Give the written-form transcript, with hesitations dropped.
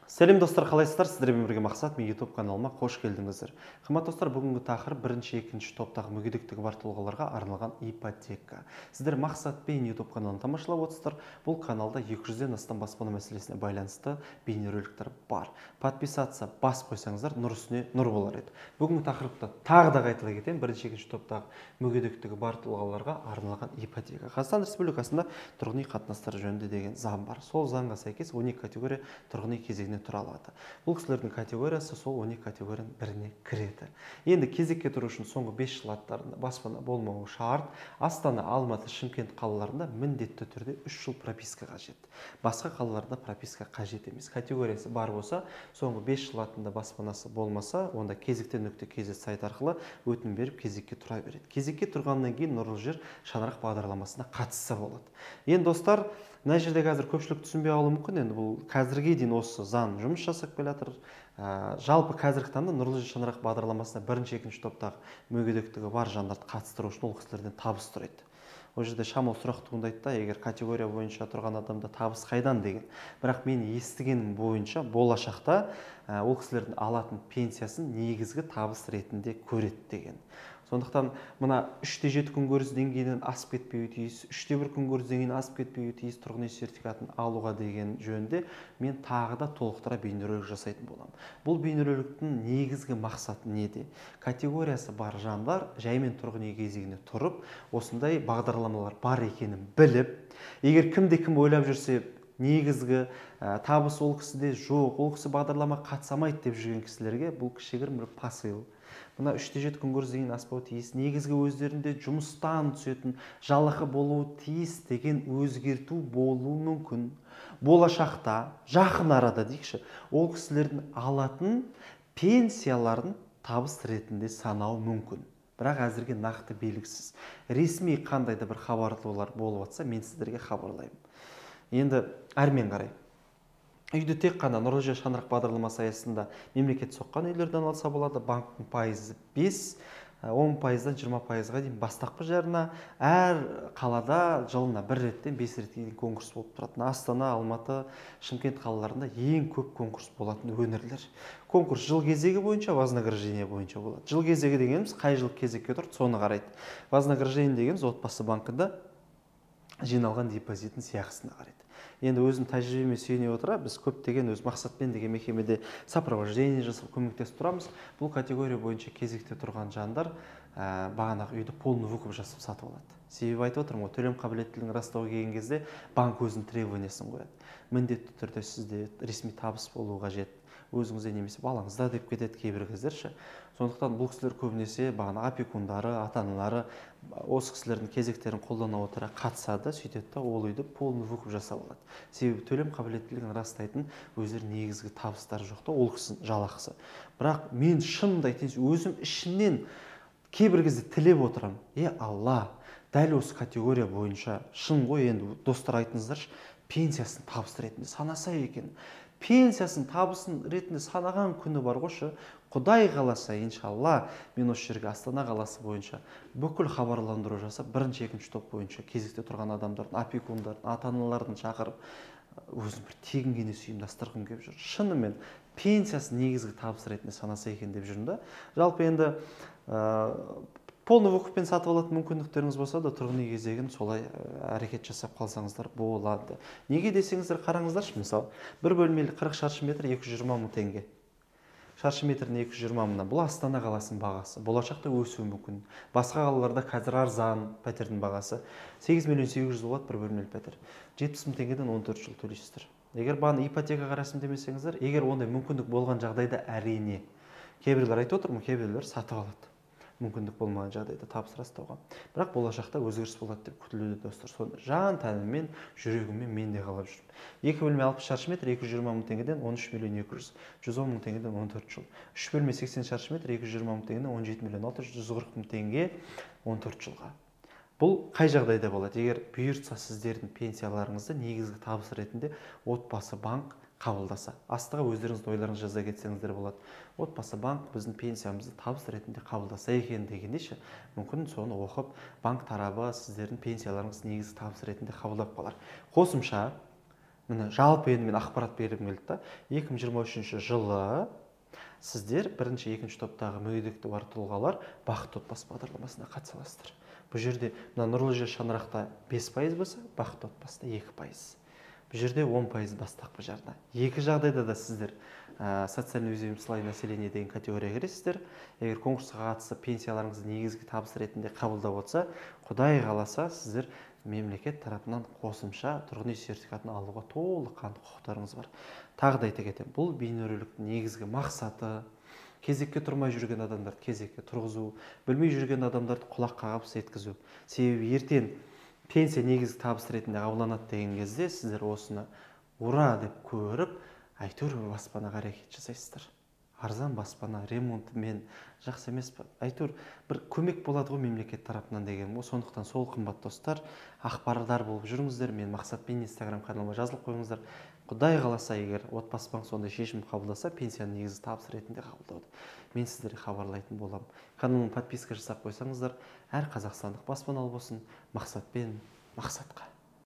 Сәлем достар, қалайсыздар? Сіздермен бірге Мақсат, мен YouTube каналыма қош келдіңіздер. Қымбатты достар, бүгінгі тақырып бірінші, екінші топтағы мүгедектігі бар тұлғаларға арналған ипотека. Сіздер Мақсатпен YouTube каналын тамашалап отырсыздар. Бұл каналда 200-ден астам баспана мәселесіне байланысты бейнероликтер бар. Подписаться басып қойсаңыздар, нұр үстіне нұр болар еді. Бүгінгі тақырыпта тағы да қайталай кетемін. Бірінші, екінші топтағы мүгедектігі бар тұлғаларға арналған ипотека. Қазақстан Республикасында тұрғын үй қатынастары жөнінде деген заң бар. Сол заңға сәйкес 12 категория тұрғын үй кезегіне тұра алады. Бұл кісілердің категориясы сол 12 категорияның біріне кіреді. Енді кезекке тұру үшін соңғы 5 жыл аттарында баспана болмауы шарт. Астана, Алматы, Шымкент қалаларында міндетті түрде 3 жыл прописка қажет. Басқа қалаларда прописка қажет емес. Категориясы бар болса, соңғы 5 жыл атында баспанасы болмаса, онда кезекте нүкте kz сайт арқылы өтінім беріп кезекке тұра береді. Кезекке тұрғаннан кейін Нұрлы жер шаңырақ бағдарламасына қатысса болады. Енді достар, мына жерде қазір көпшілік түсінбей қалуы мүмкін. Енді бұл қазірге дейін осы заң жұмыс жасап келе жатыр. Жалпы қазіргі таңда Нұрлы жер шаңырақ бағдарламасына бірінші, екінші топтағы мүгедектігі бар жандарды қатыстыру үшін ол кісілерден табыс сұрайды. Ол жерде шамалы сұрақ туындайды да, егер категория бойынша тұрған адамда табыс қайдан деген. Бірақ мен естігенім бойынша болашақта ол кісілердің алатын пенсиясын негізгі табыс ретінде көреді деген. Сондықтан мына 3,7 күнкөріс деңгейінен асып кетпеуі тиіс, 3,1 күнкөріс деңгейінен асып кетпеуі тиіс тұрғын үй сертификатын алуға деген жөнінде мен тағы да толықтыра бейнеролик жасайтын боламын. Бұл бейнероликтің негізгі мақсаты неде? Категориясы бар жандар жаймен тұрғын үй кезегіне тұрып, осындай бағдарламалар бар екенін біліп, егер кімде кім ойлап жүрсе, негізгі табыс ол кісіде жоқ, ол кісі бағдарлама қатыса алмайды деп жүрген кісілерге бұл кішігірім бір посыл. Мына 3,7 күнкөріс деңгейінен аспауы тиіс, негізгі өздерінде жұмыстан түсетін жалақы болуы тиіс деген өзгерту болуы мүмкін. Болашақта, жақын арада дейікші, ол кісілердің алатын пенсияларын табыс ретінде санауы мүмкін. Бірақ әзірге нақты белгісіз. Ресми қандай да бір хабарлаулар болып жатса, мен сіздерге хабарлаймын. Енді әрмен қарай. Үйді тек қана Нұрлы жер шаңырақ бағдарламасы аясында мемлекет соққан үйлерден алса болады. Банктің пайызы 5, 10%-дан 20%-ға дейін бастапқы жарна. Әр қалада жылына бір реттен 5 ретке дейін конкурс болып тұрады. Астана, Алматы, Шымкент қалаларында ең көп конкурс болатын өңірлер. Конкурс жыл кезегі бойынша, вознаграждение бойынша болады. Жыл кезегі дегеніміз қай жыл кезекке тұрды, соны қарайды. Вознаграждение дегеніміз отбасы банкында жиналған депозиттің сыйақысына қарайды. Енді өзім тәжірибеме сүйене отыра, біз көптеген өз Мақсатпен деген мекемеде сопровождение жасап көмектесіп тұрамыз. Бұл категория бойынша кезекте тұрған жандар бағанағы үйді полный выкуп жасап сатып алады. Себебі айтып отырмын ғой, төлем қабілеттілігін растауға келген кезде банк өзінің требованиясын қояды. Міндетті түрде сізде ресми табыс болуы қажет, өзіңізде немесе балаңызда деп кетеді кейбір кездер ше. Сондықтан бұл кісілер көбінесе бағана опекундары, ата-аналары осы кісілердің кезектерін қолдана отыра қатысады, сөйтеді да ол үйді полный выкуп жасап алады. Себебі төлем қабілеттілігін растайтын өздері негізгі табыстары жоқ та, ол кісінің жалақысы. Бірақ мен шынымды айтайын, өзім ішімнен кейбір кезде тілеп отырамын. Е, Алла, дәл осы категория бойынша шын ғой, енді достар айтыңыздаршы, пенсиясын табыс ретінде санаса екен. Пенсиясын табысын ретінде санаған күні бар ғойшы, Құдай қаласа, иншалла, мен осы жерге Астана қаласы бойынша бүкіл хабарландыру жасап, бірінші, екінші топ бойынша кезекте тұрған адамдардың, опекундардың, ата-аналарын шақырып, өзім бір тегін кеңес ұйымдастырғым келіп жүр. Шынымен пенсиясын негізгі табыс ретінде санаса екен деп жүрмін да. Жалпы енді полный выкуппен сатып алатын мүмкіндіктеріңіз болса да, тұрғын үй кезегін солай әрекет жасап қалсаңыздар болады. Неге десеңіздер, қараңыздаршы, мысалы, бір бөлмелі 40 шаршы метр 220 мың теңге. Шаршы метріне 220 мыңнан. Бұл Астана қаласының бағасы. Болашақта өсуі мүмкін. Басқа қалаларда қазір арзан пәтердің бағасы. 8 миллион 800 болады бір бөлмелі пәтер. 70 мың теңгеден 14 жыл төлейсіздер. Егер бағаны ипотекаға рәсімдемесеңіздер, егер ондай мүмкіндік болған жағдайда әрине. Кейбіреулер айтып отырмын, кейбіреулер сатып алады. Мүмкіндік болмаған жағдайда табыс растауға. Бірақ болашақта өзгеріс болады деп күтілуде достар. Соны жан тәніммен, жүрегіммен мен де қалап жүрмін. Екі бөлме 60 шаршы метр 220 мың теңгеден 13 миллион 200, 110 мың теңгеден 14 жыл. Үш бөлме 80 шаршы метр 220 мың теңгеден 17 миллион 600, 140 мың теңге 14 жылға. Бұл қай жағдайда болады? Егер бұйыртса сіздердің пенсияларыңызды негізгі табыс ретінде отбасы банк қабылдаса. Астыға өздеріңіздің ойларыңызды жаза кетсеңіздер болады. Отбасы банк біздің пенсиямызды табыс ретінде қабылдаса екен дегенде ше, мүмкін соны оқып, банк тарабы сіздердің пенсияларыңызды негізгі табыс ретінде қабылдап қалар. Қосымша Міне, жалпы енді мен ақпарат бергім келді да. 2023 жылы сіздер бірінші, екінші топтағы мүгедектігі бар тұлғалар Бақытты отбасы бағдарламасына қатыса аласыздар. Бұл жерде мына Нұрлы жер шаңырақта 5% болса, Бақытты отбасыда 2%. Бұл жерде 10% бастапқы жарна. Екі жағдайда да сіздер социально уязвимый слой населения деген категорияға кіресіздер. Егер конкурсқа қатысып, пенсияларыңызды негізгі табыс ретінде қабылдап отырса, Құдай қаласа, сіздер мемлекет тарапынан қосымша тұрғын үй сертификатын алуға толыққанды құқықтарыңыз бар. Тағы да айта кетемін, бұл бейнероликтің негізгі мақсаты кезекке тұрмай жүрген адамдарды кезекке тұрғызу, білмей жүрген адамдарды құлақ қағып еткізу. Себебі ертең пенсия негізгі табыс ретінде қабылданады деген кезде сіздер осыны ура деп көріп, әйтеуір бір баспанаға әрекет жасайсыздар. Арзан баспана, ремонтымен жақсы емес пе? Әйтеуір бір көмек болады ғой мемлекет тарапынан деген ғой. Сондықтан сол, қымбат достар, ақпардар болып жүріңіздер. Мен Мақсатпен Инстаграм каналыма жазылып қойыңыздар. Құдай қаласа, егер Отбасы банк сондай шешім қабылдаса, пенсияны негізгі табыс ретінде қабылдауды, мен сіздерге хабарлайтын боламын. Каналыма подписка жасап қойсаңыздар, әр қазақстандық баспаналы болсын. Мақсатпен мақсатқа.